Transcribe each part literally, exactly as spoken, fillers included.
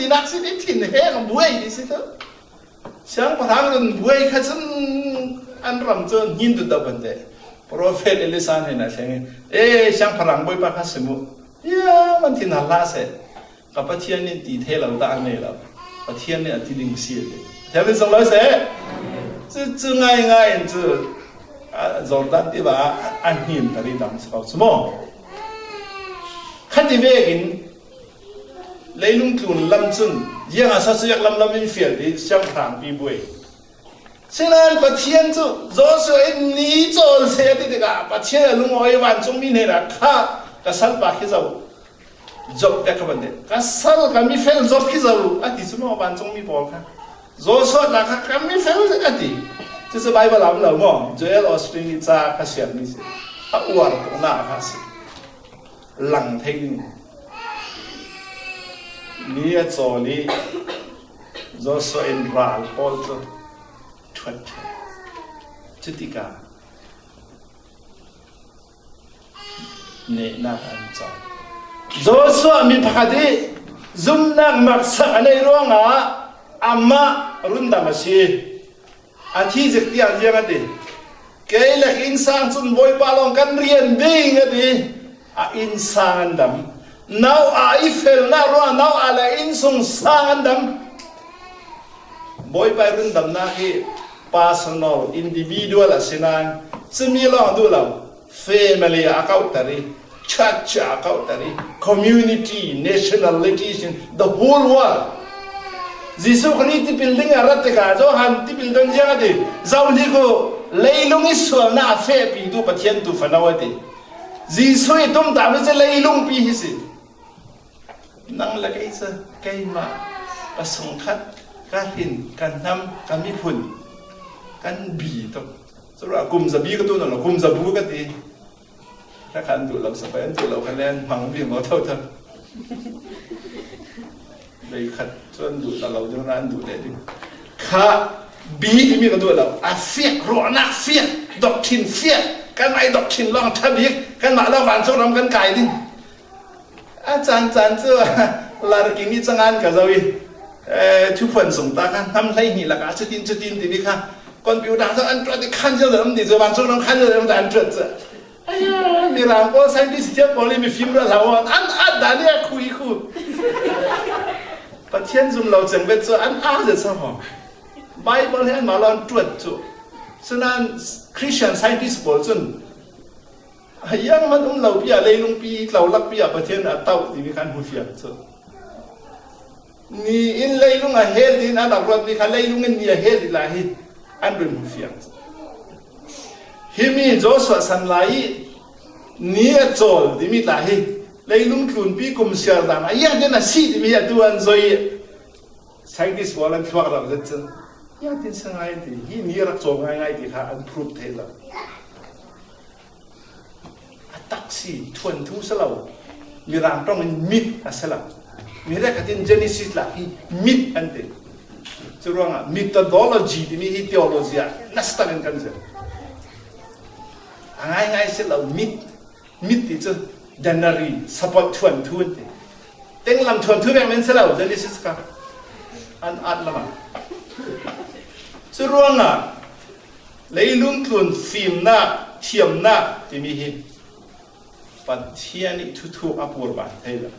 nak si ti thin he ka buai di si tu. Siangpahrang run buai kha cun an ram cu hnin dut deuh ban te. Profet Elisa hnenah thleng in, "E, siangpahrang Bawipa kha sim uh. Ya, man thin hal hlah seh. Ka Pathian nih ti thei lo dah a nei lo. Pathian nih a ti ding si," a ti. Pathian nih zong lo seh. Cu, cu ngai ngai in cu, a, Jordan tiva a hnin tari dang si ko cu maw? Khati vekin leilung tlun lam cun ziang a sa cu yak lam lam in fial ti siangpahrang pi buai. Sinain Pathian cu Joshua in ni cawl seh a ti tikah Pathian a lungawi vancungmi hnenah kha ka salpa khi zo. Job vek ka ban deh. Ka sal ka mifel Job khi zo a ti cu maw vancungmi pawl kha. Joshua ta kha ka mifel a ti. Cucu Baibal ah um lo maw? Joel Osteen nih ca kha siarmi si. A uar tuknak a kha si. Lang thei ding. Ni a cawl i Joshua in ral pawl cu ṭhuat ṭheh. Cutikah nehnak an cawk. Joshua mi pakhat i zumnak maksak a neih ruangah amah rundam a si. A thi zik tiang ziang a ti. Kei le ka innsang cun Bawipa lawng kan rian ding a ti. A innsang an dam. Nau a i felnak ruang, nau a le innsungsang an dam. Bawipa i rundamnak hi personal, individual a si nain cumi lawng a duh lo. Family a kauhter i, church a kauhter i, community, nationality, the whole world. Jesuh Khrih tipil ding a rat tikah Johan tipil don ziang a ti. Zohhnik uh, leilung i sualnak a fehpitu Pathian tu fano a ti. Jesuh i tumtahmi cu leilungpi hi si. Nang le kei cu keimah ka sungkhat, ka hin, ka hnam, ka miphun kan bi tuk. Curuah kum zabi ka tuh nawn lo, kum zabu ka ti. Kha khan duh lo, sapai an duh lo khan le an hmang vivo thotho. Vei khat cu an duh ta lo ding, an duh leh ding. Kha bi timi ka duh lo. A fiak, ruahnak fiak, doctrine fiak, kanmah i doctrine lawng ṭha bik, kanmah lawng vancung ram kan kai ding. A caan caan cu Larkin i cangan ka zoh i, eh, thuphuan sung ta kha hnam hleihnih lakah cutin cutin timi kha computer zong an ṭuat i khan zong an um ti cu vancung ram khan zong an ṭuat cu. Aya, Mirang pawl scientist thiam pawl i mifim ralhau an at dan i a khu i khu. Pathian zum lo cengvet cu an a zet sa hawng. Bible hi anmah lo an ṭuat cu. Cunan Christian scientist pawl cun a hiang man um lo pi ah, leilung pi tlo lak pi ah Pathian a tauh timi kan hmu fiang cu. Ni in leilung a hel ding an rak ruatmi kha leilung in ni a hel ding lai hi an run hmu fiang cu. Himi Joshua san lai i ni a cawl timi tla hi leilung tlunpi kum siar dan a iang den a si timi hi atu an zoi i scientist pawl an thluak rau zet cun iang din sa ngai ti hi ni a rak cawl ngaingai ti kha an proof thei lo. A tak si, thuanthu si lo. Mirang ṭong in mit a si lo. Mi hrekkhat in Genesis lak hi mit an ti. Curuangah methodology timi hi theology ah nasa takin kan zir. A ngaingai si lo, mit, mit ti cu denari, support thuanthu an ti. Tenglam thuanthu vek men si lo, Genesis kha. An at lamah. Curuangah leilung tlun fimnak, thiamnak timi hi Pathian ih thuthuk a purban thei lo.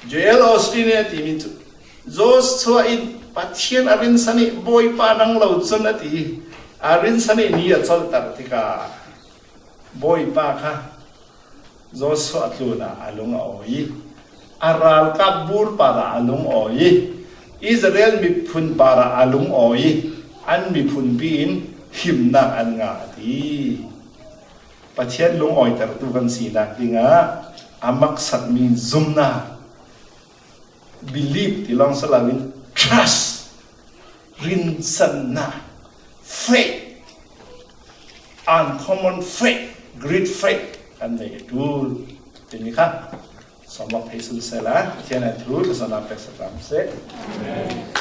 Joel Osteen nih a timi cu Joshua in Pathian a rinsan ih Bawipa nang lo cun a ti. A rinsan ih ni a colhter tikah Bawipa kha Joshua tlunah a lung a awi i, a ralkap bur parah a lung awi i, Israel miphun parah a lung awi i, an miphunpi in himnak an ngah a ti. Pathian lungawitertu kan sinak dingah a maksakmi zumnak, believe ti lawng si loin trust, rinsannak, faith, uncommon faith, great faith kan nei a ṭul timi kha sawmlawk thei sun sehla Pathian a thu ka sawmnak pek saklam seh. Amen.